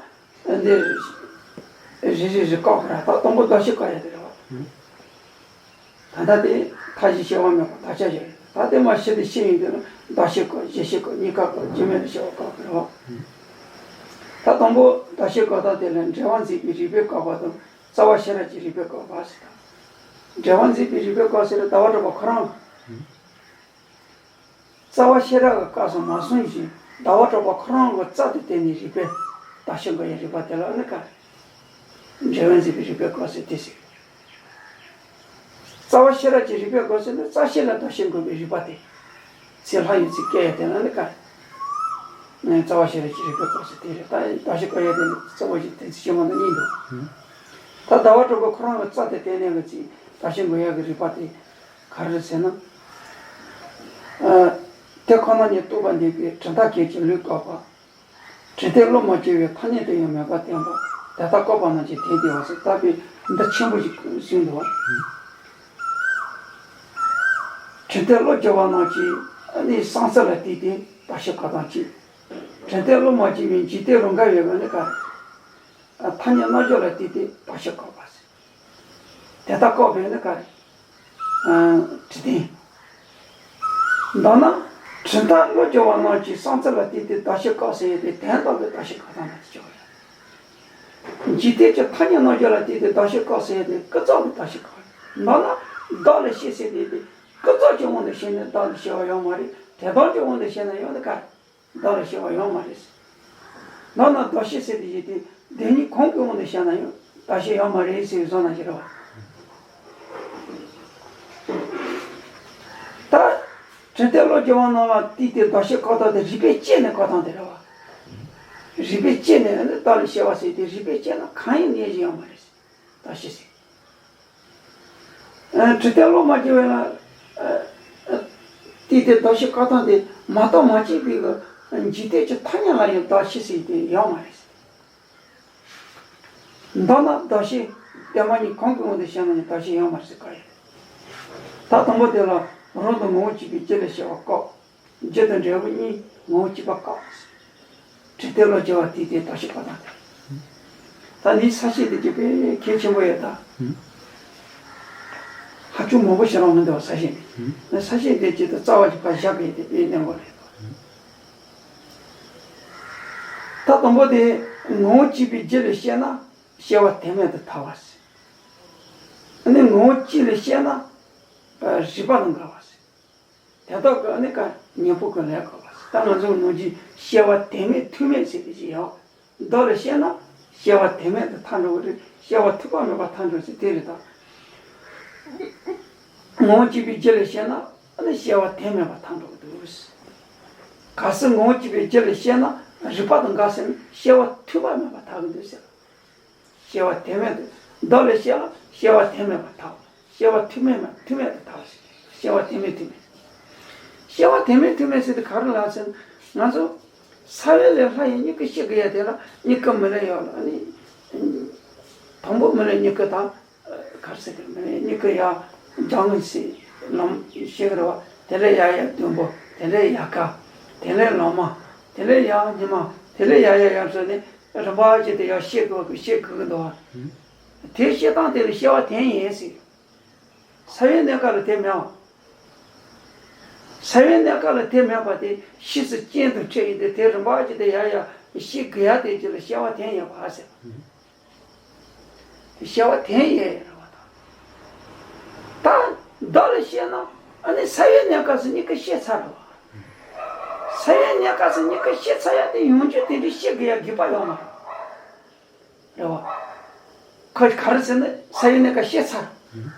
འདི་རེ་རེ་རེ་བཀག་པ་ར། ད་དང་པོ་བདག་བསྐྱེད་བཀག་ཡ་དེ་རེད་པ། ད་ལྟ་དེ་མཐའ་བཞི་སྐྱེ་བ་མེད་པ་དག་ཆ་བཞག་ཡོད། ད་དེ་མ་ཕྱི་དེ་ཕྱི་ཡིན་དུས་ན་བདག་བསྐྱེད་བཀག་བཞི་བསྐྱེད་བཀག་གཉིས་བཀག་བཀག་རྗེས་མེད་ལ་སྐྱེ་བ་བཀག་གི་རེད་པ། ད་དང་པོ་བདག་བསྐྱེད་བཀག་སྟངས་དེ་ལ་འབྲེལ་བ་འཛིན་པའི་རིགས་པས་བཀག་པ་དང་རྩ་བ་ཤེས་རབ་ཀྱི་རིགས་པས་བཀག་པ་ཟེར། ད་འབྲེལ་བ་འཛིན་པའི་རིགས་པས་བཀག་ཟེར་ན་ཟླ་བ་གྲགས་པ་ཁོ་རང་རྩ་བ་ཤེས་རབ་ཀྱི་སྐབས་སུ་མ་གསུངས་ཤིང་ཟླ་བ་གྲགས་པ་ཁོ་རང་གི་རྩ་དེ་བརྟེན་ནས་རིགས་པས་བདག་བསྐྱེད་བཀག་ཡའི་རིགས་པ་དེ་ལ་ནི་བཀག་འབྲེལ་བ་འཛིན་པའི་རིགས་པས་བཀག་ཟེར་དེ་ཟེར། རྩ་བ་ཤེས་རབ་ཀྱི་རིགས་པས་བཀག་ཟེར་ན་རྩ་ཤེ་ལ་བདག་བསྐྱེད་བཀག་པའི་རིགས་པ་དེ། ཚེ་ལྷ་ཡི་ཚིག་སྐད་ཡ་དེ་ལ་ནི་བཀག་རྩ་བ་ཤེས་རབ་ཀྱི་རིགས་པས་བཀག་ཟེར་དེ་རེད། ད་བདག་བསྐྱེད་བཀག་ཡ་དེ་ནི་རྩ་བ་ཞིག་དེ་ཚེ་ཤེ་མ་ན་གཉིས་འདུག་ད་ཟླ་བ་གྲགས་པ་ཁོ་རང་གི་རྩ་དེ་བརྟེན་ནས་ཀྱི་ཚིག་བདག་བསྐྱེད་བཀག་ཡ་གི་རིགས་པ་དེ་ག་རེ་རེད་ཟེར་ན། ཨ། དེ་ཁོ་ན་ཉིད་རྟོགས་པ་འདོད་པའི་གྲུབ་མཐའ་གལ་ཆེ་ལུགས་བཀག་པ། དྲན་རྟེན་བློ་མ་སྐྱེས་པའི་ཐ་སྙད་དུ་ཡང་མེད་པར་བསྟན་པ། དེ་ལྟར་བཀག་པ་རྣམས་ཀྱི་དོན་བདེན་པ་ཟེར་བཀག་པའི་འདི་ཆེན་པོ་ཞིག་གསུངས་འདུག་པ། དྲན་རྟེན་བློ་སྐྱེས་པ་རྣམས་ཀྱི་ནི་བསམ་ཚུལ་ལ་བལྟས་ཏེ་བདག་བསྐྱེད་བཀག་སྟངས་གཅིག་དྲན་རྟེན་བློ་མ་སྐྱེས་པའི་འཇིག་རྟེན་རང་ག་ཡོད་པ་ནི་ག་རེ། ཐ་སྙད་རྣམ་འཇོག་ལ་བལྟས་ཏེ་བདག་བསྐྱེད་བཀག་པ་ཟེར། དེ་ལྟར་བཀག་པའི་ནི་ག་རེ། ཨ། དྲན་རྟེན། མདོར་ན། གྲུབ་མཐའ་བློ་སྦྱོང་བ་རྣམས་ཀྱི་བསམ་ཚུལ་ལ་བལྟས་ཏེ་བདག་བསྐྱེད་བཀག་ཟེར་ཡས་དེ་དོན་དམ་པའི་བདག་བསྐྱེད་བཀག་སྟངས་ལ་བརྩི་ཆོག་གི་རེད། འཇིག་རྟེན་གྱི་ཐ་སྙད་རྣམ་འཇོག་ལ་བལྟས་ཏེ་བདག་བསྐྱེད་བཀག་ཟེར་ཡས་དེ་ཀུན་རྫོབ་ཀྱི་བདག་བསྐྱེད་བཀག་རེད། མདོར་ན། བདག་ལ་བསྐྱེད་ཟེར་དེ་དེ་ཀུན་རྫོབ་ཀྱི་དབང་དུ་བྱས་ནས་བདག་ལ་སྐྱེ་བ་ཡོད་མ་རེད། དོན་དམ་གྱི་དབང་དུ་བྱས་ན་ཡང་དེ་ག་རེད། བདག་ལ་སྐྱེ་བ་ཡོད་མ་རེད། མདོར་ན་བདག་བསྐྱེད་ཟེར་དེ་ཡིན་ཏེ་བདེན་གཉིས་གང་གི་དབང་དུ་བྱས་ན་ཡང་བདག་བསྐྱེད་ཡོད་མ་རེད་ཟེར་བའི་བཟོ་ན་ཞིག་རེད་བ། ད། དྲན་རྟེན་བློ་སྦྱོང་བ་རྣམས་ལ་བལྟས་ཏེ་བདག་བསྐྱེད་བཀག་སྟངས་དེ་རིགས་པས་དཔྱད་ནས་བཀག་སྟངས་དེ་རེད་བ། རིགས་པས་དཔྱད་ནས་ནི་བདག་ལ་སྐྱེ་བ་ཟེར་དེ་རིགས་པས་དཔྱད་ན་གང་ཡང་ནས་ཀྱི་ཡོད་མ་རེད། བདག་བསྐྱེད་ཟེར། ཨ། དྲན་རྟེན་བློ་མ་སྐྱེས་པ་ལ། ཨ། ཨ། དེ་དེ་བདག་བསྐྱེད་བཀག་སྟངས་དེ་མ་རྟོགས་མ་དཔྱད་པའི་གི་འཇིག་རྟེན་གྱི་ཐ་སྙད་ལ་ཡང་བདག་བསྐྱེད་ཟེར་དེ་ཡོད་མ་རེད། མདོར་ན་བདག་བསྐྱེད་དེ་མ་ཉིད་གང་གི་དབང་དུ་བྱས་ན་ཡང་བདག་བསྐྱེད་ཡོད་མ་རེད་ཟེར་བཀག་ཡོད། ད་དང་པོ་དེ་ལ་རང་དང་ངོ་བོ་གཅིག་པའི་རྒྱུ་ལ་སྐྱེ་བ་བཀག་རྒྱུ་དང་འབྲས་བུ་གཉིས་ངོ་བོ་གཅིག་པ་བཀག་དྲན་རྟེན་བློ་སྐྱེ་བ་དེ་དེ་བདག་བསྐྱེད་བཀག་སྟངས་དེ། ད་འདིའི་ས་བཅད་དེ་གཅིག་པའི་གལ་ཆེན་པོ་ཡོད་ད། ཧ་ཅང་མང་པོ་ཞིག་རང་མི་འདུག་ས་བཅད་འདི། ས་བཅད་འདི་གཅིག་ཏུ་རྩ་བ་གཅིག་པ་བཞག་པའི་དེ་དཔེ་གནས་འགོ་རེད་ད། ད་དང་པོ་དེ་ངོ་བོ་གཅིག་པའི་རྒྱུ་ལ་སྐྱེས་ན་སྐྱེ་བ་དོན་མེད་དུ་ཐལ་བ་ཟེར། ཨ་ནི་ངོ་བོ་གཅིག་ལ་སྐྱེས་ན་རིགས་པ་དང་འགལ་བ་ཟེར། དེ་དག་གི་ནི་ཀ་གཉེན་པོ་གི་ལས་བཀག་པ། ད་ང་ཚོ་ནང་བཞིན་སྐྱེ་བ་དོན་མེད་ཐུག་མེད་ཟེར་གྱི་ཡོད། བདག་ལ་སྐྱེས་ན་སྐྱེ་བ་དོན་མེད་དུ་ཐལ་འགྲོ་གི་རེད། སྐྱེ་བ་ཐུག་པ་མེད་པར་ཐལ་འགྲོ་ཟེར་དེ་རེད་ད། ངོ་བོ་གཅིག་པའི་རྒྱུ་ལ་སྐྱེས་ན་ཨ་ནི་སྐྱེ་བ་དོན་མེད་པར་ཐལ་འགྲོ་གི་འདུག་གལ་སྲིད་ངོ་བོ་གཅིག་པའི་རྒྱུ་ལ་སྐྱེས་ན་རིགས་པ་དང་འགལ་ཟེར་ན་སྐྱེ་བ་ཐུག་པ་མེད་པར་ཐལ་གི་འདུག་ཟེར། སྐྱེ་བ་དོན་མེད་དུ། བདག་ལ་སྐྱེས་ལ་སྐྱེ་བ་དོན་མེད་པར་ཐལ། སྐྱེ་བ་ཐུག་མེད་མེད་ཐུག་མེད་དུ་ཐལ་ཞིང་སྐྱེ་བ་དོན་མེད་ཐུག་མེད། སྐྱེ་བ་དོན་མེད་ཐུག་མེད་ཟེར་དུས་ག་རེ་ལ་ཟེར་ན། ང་ཚོ་ས་བོན་ལས་ལྷ་ཡི་མྱུ་གུ་སྐྱེ་དགོས་ཡ་དེ་ལ་མྱུ་གུ་མི་ལ་ཡོད་ལ་ནི། དང་པོ་མི་ལ་མྱུ་གུ་དང་། གར་སེ་གི་མི་ལ་མྱུ་གུ་ཡ་ལྗང་ངི་སི་ལམ་ཤེས་གི་རེད་བ། དེ་ལས་ཡ་ཡ་དུམ་བུ། དེ་ལས་ཡ་ག་དེ་ལས་ལོ་མ། དེ་ལས་ཡ་ཉི་མ། དེ་ལས་ཡ་ཡ་ཡ་ཚོ་ནི། རིམ་པ་བྱས་ཏེ་ཡང་བཤད་དགོས་ཀྱི་བཤད་དགོས་ཀྱི་འདུག་བ། དེ་བཤད་སྟངས་དེ་ལ་སྐྱེ་བ་དོན་ཡིན་ཟེར། ས་བོན་གནས་སྐབས་ལ་དེ་མེད་བ། ས་བོན་གནས་སྐབས་ལ་དེ་མེད་པ་དེ་ཕྱིས་སུ་རྐྱེན་དང་འཕྲད་ཡིན་ཏེ་དེ་རིམ་པ་བྱས་ཏེ་ཡ་ཡ་བཤད་དགོས་ཡ་དེ་ཅི་ལ་སྐྱེ་བ་དོན་ཡིན་པ་ཟེར། སྐྱེ་བ་དོན་ཡིན་རེད་བ་དང་། ད་བདག་ལ་སྐྱེས་ན་ཨ་ནི་ས་བོན་གནས་སྐབས་སུ་མྱུ་གུ་སྐྱེས་ཚར་རེད་བ། ས་བོན་གནས་སྐབས་སུ་མྱུ་གུ་སྐྱེས་ཚར་ཡ་དེ་ཡོང་རྒྱུ་དེ་འདྲའི་སྐྱེ་དགོས་ཡ་དགོས་པ་ཡོད་མ་རེད། རེད་བ། ཁོས་ག་རེ་ཟེར་ན་ས་བོན་གནས་སྐབས་སྐྱེས་ཚར།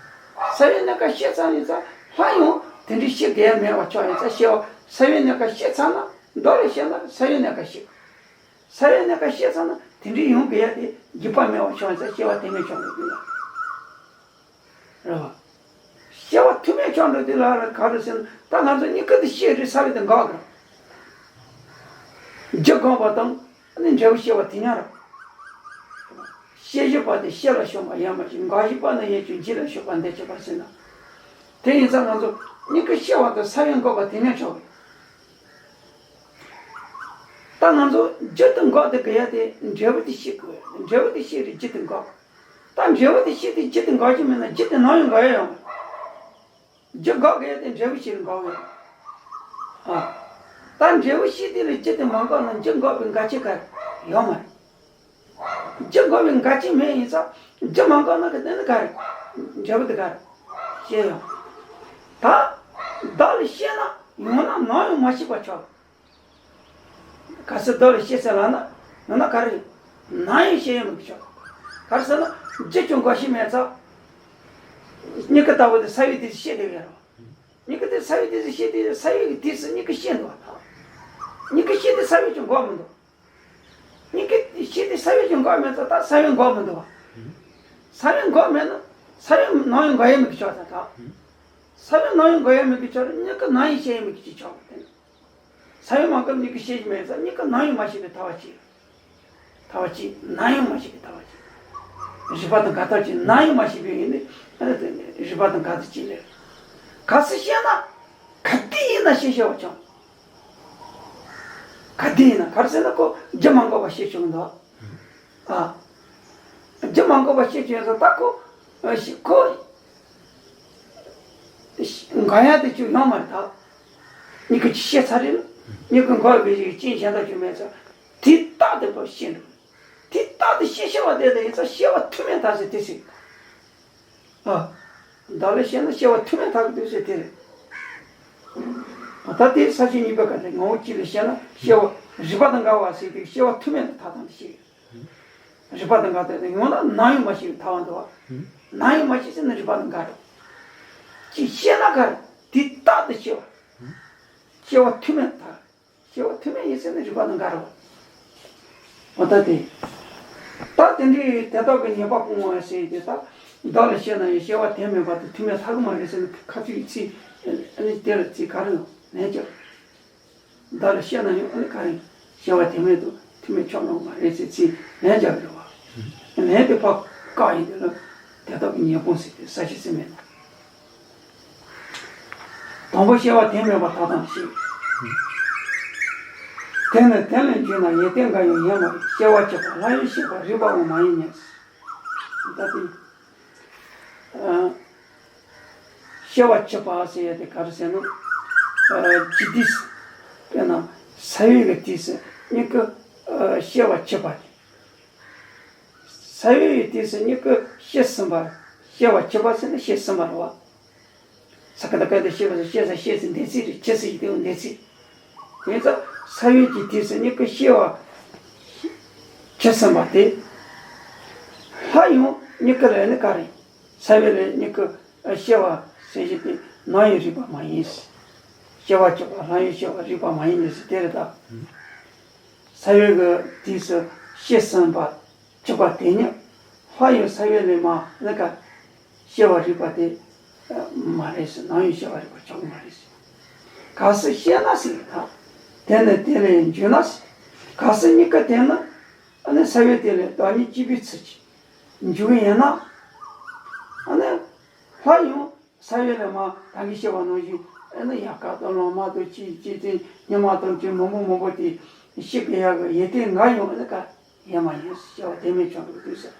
ས་བོན་གནས་སྐབས་སྐྱེས་ཚར་ཡིན་ཙང་སླར་ཡང་དེ་འདྲའི་ ཤེས་དགོས་ཡ་མེད་པ་ཆགས་ཡིན་ཙང་སྐྱེ་བ་ས་བོན་གནས་སྐབས་ཤེས་ཚར་ན་མདོ་ལ་བཤད་ན་ས་བོན་གནས་སྐབས་ཤེས། ས་བོན་གནས་སྐབས་ཤེས་ཚར་ན་དེ་འདྲའི་ཡོང་དགོས་ཡ་དེ་རྒྱུད་པ་མེད་པ་ཆགས་ཡིན་ཙང་སྐྱེ་བ་དེ་མེད་ཆགས་འགྲོ་དུས་ལ། རེད་བ། སྐྱེ་བ་ཐུན་མོང་ཆགས་འགྲོ་དུས་ལ་ག་རེ་ཟེར་ན་ད་ང་ཚོ་མྱུ་གུ་དེ་ཤེས་རེད་ས་བོན་དེ་འགག་གི་རེད། རྒྱུ་འགག་པ་དང་ནི་འབྲས་བུ་སྐྱེ་བ་དེ་ཉག་རེད། ཤེས་བཞིན་པ་དེ་ཤེས་ལ་ཞོག་པ་ཡང་མ་ཤེས། འགག་བཞིན་པ་ནི་ཡིད་ཀྱི་འཇིག་ལ་ཞོག་པ་འདི་སྐྱེ་བ་ཟེར་ན། དེ་ཡིན་ཙང་ང་ཚོ་མྱུ་གུ་ཤེས་པ་དང་ས་བོན་འགག་པ་དེ་ཉག་ཆགས་པ་རེད། ད་ང་ཚོ་རྒྱུ་དེ་འགག་དེ་དགོས་ཡ་དེ་འབྲས་བུ་དེ་ཤེས་དགོས། འབྲས་བུ་དེ་ཤེས་རེད་རྒྱུ་དེ་འགག་ད་འབྲས་བུ་དེ་ཤེས་དེ་རྒྱུ་དེ་འགག་གི་མེད་ན་རྒྱུ་དེ་ནམ་ཡང་འགག་ཡ་ཡོང་མ་རེད། རྒྱུ་འགག་གི་དེ་འབྲས་བུ་ཤེས་ནས་འགག་གི་ཨ། ད་འབྲས་བུ་ཤེས་དེ་ལས་རྒྱུ་དེ་མ་འགག་ན་རྒྱུ་འགག་པའི་འགལ་རྐྱེན་ག་རེ་ཡོད་མ་རེད། རྒྱུ་འགག་པའི་འགལ་རྐྱེན་མེད་ཡིན་ཙང་རྒྱུ་མ་འགག་ན་གི་དེ་ནི་ག་རེ། འབྲས་བུ་དེ་ག་རེ་ཤེས་ཡོང་། ད་བདག་ལ་ཤེས་ན་ཡང་ན་ནམ་ཡང་མ་ཤེས་པ་ཆགས། གལ་སྲིད་བདག་ལ་ཤེས་ཟེར་ལབ་ན་ཡང་ན་ག་རེ། ནམ་ཡང་ཤེས་ཡ་མི་ཆགས། ག་རེ་ཟེར་ན་རྒྱུ་ཅུང་འགག་ཤེས་མེད་ཙང་། མྱུ་གུ་ལྟ་བུ་དེ་ས་བོན་དེ་ཤེས་དེ་ཡོད་རེད། མྱུ་གུ་དེ་ས་བོན་དེ་ཤེས་དེ་ས་བོན་གྱི་དུས་སུ་མྱུ་གུ་ཤེས་འདུག་བ། མྱུ་གུ་ཤེས་དེ་ས་བོན་ཅུང་འགག་མི་འདུག་མྱུ་གུ་ཤེས་དེ་ས་བོན་ཅུང་འགག་མེད་ཙང་ད་ས་བོན་འགག་མི་འདུག་བ། ས་བོན་འགག་མེད་ན་ས་བོན་ནམ་ཡང་འགག་ཡ་མི་ཆགས་ད་ད། ས་བོན་ནམ་ཡང་འགག་ཡ་མི་ཆགས་རེད། མྱུ་གུ་ནམ་ཡང་ཤེས་ཡ་མི་ཆགས་དེ། ས་བོན་མ་འགག་མྱུ་གུ་ཤེས་ཀྱི་མེད་ཙང་མྱུ་གུ་ནམ་ཡང་མ་ཤེས་པའི་ཐལ་བ་གཅིག་ཐལ་བ་གཅིག་ནམ་ཡང་མ་ཤེས་པའི་ཐལ་བ་གཅིག་རིག་པ་དང་འགལ་ཐལ་གཅིག་ནམ་ཡང་མ་ཤེས་པའི་ཡིན་ནི། ཨ་ནི་དེ་ནི་རིག་པ་དང་འགལ་ཐལ་གཅིག་ལས། གལ་སྲིད་ཤེས་ན་ག་དུས་ཡིན་ན་ཤེས་ཤེས་པ་བྱུང་། ག་དུས་ཡིན་ན་ག་རེ་ཟེར་ན་ཁོ་རྒྱུ་མ་འགག་པ་ཤེས་བྱུང་འདུག་ཨ། རྒྱུ་མ་འགག་པ་ཤེས་བྱུང་ཙང་ད་ཁོ། ཨ་ཤི་ཁོ། འགག་ཡ་དེ་ཅུང་ཡོང་མ་རེད་ད། མྱུ་གུ་ཅིག་ཤེས་ཚར་རེད། མྱུ་གུ་འགག་པའི་རྐྱེན་གཞན་དག་ཅུང་མེད་ཙང་། དེ་རྟག་ཏུ་བབ་ཤེས་འགྲོ། དེ་རྟག་ཏུ་ཤེས་ཤེས་པ་དེ་ལ་ཡིན་ཙང་ཤེས་པ་ཐུན་མིན་ཐལ་ཟེར་དེ་ཟེར། ཨ། བདག་ལ་ཤེས་ན་ཤེས་པ་ཐུན་མིན་ཐལ་གྱི་འདུག་ཟེར་དེ་རེད། ད་ལྟ་དེ་ས་བཅད་གཉིས་པའི་སྐབས་དེ་ངོ་བོ་གཅིག་ལ་ཤེས་ན་ཤེས་པ་རིག་པ་དང་འགལ་བ་ཟེར་དེ་ཤེས་པ་ཐུན་མིན་དུ་ཐལ་དང་དུ་ཤེས། རིག་པ་དང་འགལ་ཏེ་ཡང་ན་ནམ་ཡང་མ་ཤེས་པའི་ཐལ་བ་འདུག་བ། ནམ་ཡང་མ་ཤེས་ཟེར་ན་རིག་པ་དང་འགལ་རེད། ཅིག་ཤེས་ན་ག་རེ་དེ་རྟག་ཏུ་ཤེས་པ། ཤེས་པ་ཐུན་མིན་ཐལ། ཤེས་པ་ཐུན་མིན་ཡིན་ཟེར་ན་རིག་པ་དང་འགལ་རེད་བ། འོ་ད་དེ། ད་དེ་འདྲའི་དེ་དག་གི་ཉེས་པ་སྤོང་བ་ཟེར་ཏེ་ད། བདག་ལ་ཤེས་ན་ཡང་ཤེས་པ་དོན་མེད་པ་དང་ཐུན་མིན་ཐལ་གྱི་མ་རེད་ཟེར་ན་ཁ་ཚིག་ཚིག་ཨ་ནི་དེ་ལ་ཚིག་ག་རེ་ཡང་ལན་རྒྱག་བདག་ལ་ཤེས་ན་ཡང་ཨ་ནི་ག་རེ། ཤེས་པ་དོན་མེད་དུ་ཐུན་མིན་ཆགས་ནོ་མ་རེད་ཟེར་ཚིག་ལན་རྒྱག་རེད་བ། ལན་དེ་ཕར་བཀག་ཡིན་དུས་ལ་དེ་དག་གི་ཉེས་སྤོང་ཟེར་ཏེ་ས་བཅད་ཟེར་མེད་ན། དང་པོ་ཤེས་པ་དོན་མེད་པ་ཐལ་དང་ཤེས། དེ་ནི་དོན་ལས་འཇུག་ན་ཡོན་ཏན་འགའ་ཡང་ཡོད་མ་རེད། སྐྱེ་བ་གཅིག་པ་སླར་ཡང་སྐྱེ་བ་རིག་པའང་མ་ཡིན་ནས། ད་དེ། ཨ། སྐྱེ་བ་གཅིག་པ་ཟེར་ཡ་དེ་ག་རེ་ཟེར་ན། ཨ། ཇི་དུས་སུ། དཔེར་ན་ས་བོན་གྱི་དུས་སུ་མྱུ་གུ། ཨ། སྐྱེ་བ་གཅིག་པ་དེ། ས་བོན་གྱི་དུས་སུ་མྱུ་གུ་སྐྱེས་ཟིན་པ། སྐྱེ་བ་གཅིག་པ་ཟེར་ན་སྐྱེས་ཟིན་པ་རེད་བ། ས་ཀ་ད་ཀ་དེ་སྐྱེས་པ་ཟེར་སྐྱེས་ས་སྐྱེས་ཟེར་འདས་ཚིག་རེད། སྐྱེས་ས་ཡི་དེ་འདས་ཚིག་དེ་ཡིན་ཙང་ས་བོན་གྱི་དུས་སུ་མྱུ་གུ་སྐྱེ་བ་གཅིག་ཟིན་པ་དེ། སླར་ཡང་མྱུ་གུ་ལ་ནི་ག་རེ། ས་བོན་ལས་མྱུ་གུ་སྐྱེ་བ་ཟེར་གྱི་དེ་ནམ་ཡང་རིག་པ་མ་ཡིན། སྐྱེ་བ་གཅིག་པ་སླར་ཡང་སྐྱེ་བ་རིག་པ་མ་ཡིན་ནི་ཟེར་དེ་རེད་ད། ས་བོན་གྱི་དུས་སུ་སྐྱེས་ཟིན་པ་གཅིག་པ་དེ་ཉིད་སླར་ཡང་ས་བོན་ལས་མ་ནི་ག་སྐྱེ་བ་རིག་པ་དེ་མ་རེད་ཟེར། ནམ་ཡང་སྐྱེ་བ་རིག་པ་ཆགས་མ་རེད་ཟེར། གལ་སྲིད་ཤེས་ན་ཟེར་ད། དེ་ནི་དེ་ལས་འཇུག་ན་ཟེར། གལ་སྲིད་མྱུ་གུ་དེ་ནི་ཨ་ནི་ས་བོན་དེ་ལས་བདག་ཉིད་སྐྱེས་པའི་ཚུལ་གྱིས་འཇུག་ཡིན་ན། ཨ་ནི་སླར་ཡང་ས་བོན་ལས་མ་ད་གིན་བཤད་པ་ནང་བཞིན་ཨ་ནི་ཡལ་ག་དང་ལོ་མ་དང་ཅི་ཅི་དེ་ཉི་མ་དང་ཅི་མང་པོ་མང་པོ་དེ་ཤེས་དགོས་ཡག་གི་ཡོན་ཏན་འགའ་ཡང་ཨ་ནི་ག་ཡོད་མ་ཡིན། སྐྱེ་བ་དོན་མེད་ཆགས་འགྲོ་གི་འདུག་ཟེར།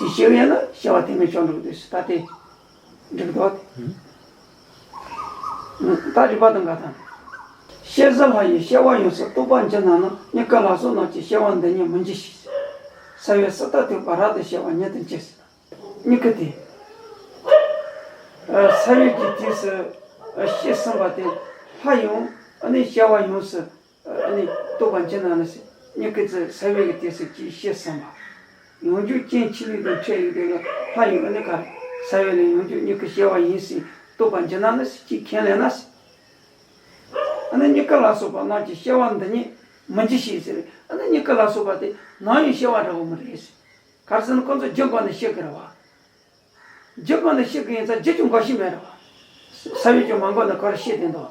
དེ་ཤེས་ཡོད་ན་སྐྱེ་བ་དོན་མེད་ཆགས་འགྲོ་གི་འདུག་ཟེར། ད་དེ་འགྲིག་འདུག་ད་རིག་པ་དང་འགལ་དང་། སྐྱེས་ཟིན་སླར་ཡང་སྐྱེ་བ་ཡོངས་སུ་རྟོགས་པར་འགྱུར་ན་ནི། མྱུ་གུ་ལ་སོགས་རྣམས་ཀྱིས་སྐྱེ་བ་འདི་ཉིད་མི་འཇིག་ཞིང་། ས་བོན་སྲིད་མཐར་ཐུག་པ་རབ་ཏུ་སྐྱེ་བ་ཉིད་དུ་འགྱུར་ཟེར། མྱུ་གུ་དེ། ཨ། ས་བོན་གྱི་དུས་སུ། ཨ། སྐྱེས་ཟིན་པ་དེ་སླར་ཡང་ཨ་ནི་སྐྱེ་བ་ཡོངས་སུ། ཨ་ནི་རྟོགས་པར་འགྱུར་ན་ནི་ཟེར། མྱུ་གུ་དེ་ས་བོན་གྱི་དུས་སུ་ཅིག་སྐྱེས་ཟིན་པ། ཡང་བསྐྱར་རྐྱེན་ཆོས་ལུགས་དང་འཕྲད་ཡོང་དུས་ལ་སླར་ཡང་ཨ་ནི་ག་རེ། ས་བོན་ལས་ཡང་བསྐྱར་མྱུ་གུ་སྐྱེ་བ་ཡིན་ཟེར། རྟོགས་པར་འགྱུར་ན་ནི་ཟེར། ཅིས་ཁས་ལེན་ན་ཟེར། ཨ་ནི་མྱུ་གུ་ལ་སོགས་པ་རྣམས་ཀྱི་སྐྱེ་བ་འདི་ཉིད་མི་འགྱུར་ཞེས་ཟེར། ཨ་ནི་མྱུ་གུ་ལ་སོགས་པ་དེ་ནམ་ཡང་སྐྱེ་བ་འདྲ་བོ་མི་རེད་ཟེར། ག་རེ་ཟེར་ན་ཁོ་ཚོ་རྒྱུ་འགོག་ནས་སྐྱེ་གི་རེད་བ། རྒྱུ་འགོག་ནས་སྐྱེ་གི་ཡིན་ཙང་རྒྱུ་ཅུང་འགོག་ཤེས་མེད་རེད་བ། ས་བོན་ཅུང་མ་འགོག་ནས་ག་རེ་སྐྱེ་བསྡད་འདུག་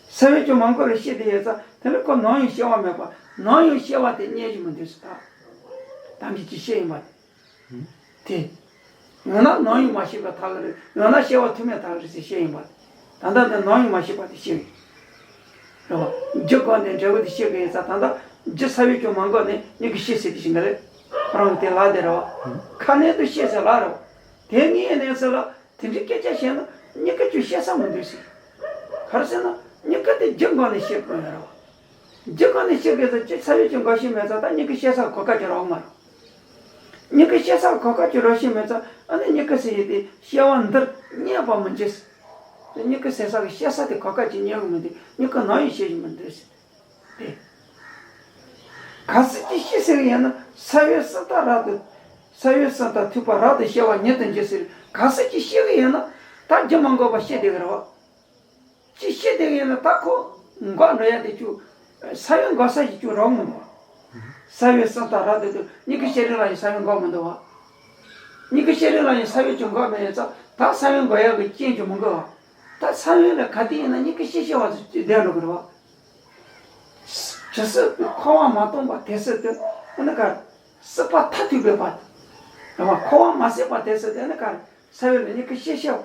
ས་བོན་ཅུང་མ་འགོག་ལས་སྐྱེ་བསྡད་ཡོད་ཙང་དེ་ལས་ཁོ་ནམ་ཡང་སྐྱེ་བ་མེད་པ། ནམ་ཡང་སྐྱེ་བ་དེ་རྙེད་རྒྱུ་མི་འདུག་ཟེར། ད་གཏན་འཁེལ་གྱི་ཤེས་ཡིན་པ་དེ། ཡང་ན་ནམ་ཡང་མ་སྐྱེས་པའི་ཐག་རེད། ཡང་ན་སྐྱེ་བ་ཐུན་མོང་ཐག་རེད་ཟེར་ཤེས་ཡིན་པ། ད་ལྟ་འདི་ནམ་ཡང་མ་སྐྱེས་པ་དེ་ཤེས་ཡིན། རེད་བ། རྒྱུ་འགོག་ནས་འབྲས་བུ་དེ་སྐྱེ་གི་ཡིན་ཙང་། ད་ལྟ་རྒྱུ་ས་བོན་ཅུང་མ་འགོག་ནས་མྱུ་གུ་སྐྱེ་ཟེར་དེ་བཞིན་ག་རེད། རང་གི་དེ་ལ་དེ་རེད་བ། ཁ་ནས་དུ་སྐྱེ་ཟེར་ལ་རེད་བ། དེ་ངའི་གནས་ཚུལ་ལ་དེ་འདྲའི་སྐད་ཆ་བཤད་ན་མྱུ་གུ་ཅུང་སྐྱེ་ས་མི་འདུག་ཟེར། ག་རེ་ཟེར་ན་མྱུ་གུ་དེ་རྒྱུ་འགོག་ནས་སྐྱེ་དགོས་ཡོད་རེད་བ། རྒྱུ་འགོག་ནས་སྐྱེ་དགོས་ཙང་ཅིག་ས་བོན་ཅུང་འགོག་ཤེས་མེད་ཙང་ད་མྱུ་གུ་སྐྱེ་ས་གོ་སྐབས་ཅིག་རག་མ་རེད། མྱུ་གུ་སྐྱེ་ས་གོ་སྐབས་ཅིག་རག་ཤེས་མེད་ཙང་། ཨ་ནི་མྱུ་གུ་ཟེར་ཡས་དེ་སྐྱེ་བ་འདིར་རྙེད་པ་མི་འགྱུར་ཟེར། དེ་མྱུ་གུ་ཟེར་ས་གི་སྐྱེ་ས་དེ་གོ་སྐབས་ཅིག་རྙེད་གི་མི་འདུག་མྱུ་གུ་ནམ་ཡང་སྐྱེ་རྒྱུ་མི་འདུག་ཟེར། དེ་གལ་སྲིད་ཅིག་སྐྱེ་ཟེར་གི་ཡིན་ན་ས་བོན་སྲིད་མཐའ་རབ་ཏུ། ས་བོན་སྲིད་མཐར་ཐུག་པ་རབ་ཏུ་སྐྱེ་བ་ཉིད་དུ་འགྱུར་ཟེར། གལ་སྲིད་ཅིག་སྐྱེ་གི་ཡིན་ན་ད་རྒྱུ་མ་འགོག་པར་སྐྱེ་བསྡད་གི་རེད་བ། ཅིག་སྐྱེ་བསྡད་གི་ཡིན་ན་ད་ཁོ་འགོག་འགྲོ་ཡ་དེ་ཅུང་། ས་བོན་འགོག་ས་ཞིག་ཅུང་རག་མི་འདུག་བ། ས་བོན་སྲིད་མཐར་རབ་ཏུ་ཐུག་མྱུ་གུ་སྐྱེ་རིང་ལ་ཡང་ས་བོན་འགོག་མི་འདུག་བ། མྱུ་གུ་སྐྱེ་རིང་ལ་ཡང་ས་བོན་ཅུང་འགོག་མེད་ཡིན་ཙང་ད་ས་བོན་འགོག་ཡ་གི་རྐྱེན་ཅུང་མི་འགོར་བ། ད་ས་བོན་ལ་ག་དུས་ཡིན་ན་མྱུ་གུ་སྐྱེ་སྐྱེ་བ་ཟེར་བསྡད་འགྲོ་གི་རེད་བ། ཇི་སྲིད་འཁོར་བ་མ་སྟོངས་པ་དེ་སྲིད་དུ། ཨ་ནི་ག་རེ། སྲིད་པ་མཐར་ཐུག་པའི་བར་དུ། རེད་བ། འཁོར་བ་མ་ཟད་པ་དེ་སྲིད་དུ་ཨ་ནི་ག་རེ། ས་བོན་ལ་མྱུ་གུ་སྐྱེ་སྐྱེ་བ་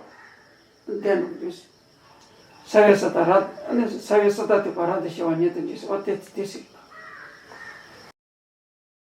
བསྡད་འགྲོ་གི་འདུག་ཟེར། ས་བོན་སྲིད་མཐར་རབ། ཨ་ནི་ས་བོན་སྲིད་མཐར་ཐུག་པ་རབ་ཏུ་སྐྱེ་བ་ཉིད་དུ་འགྱུར་ཟེར་བ་དེ་དེ་ཟེར།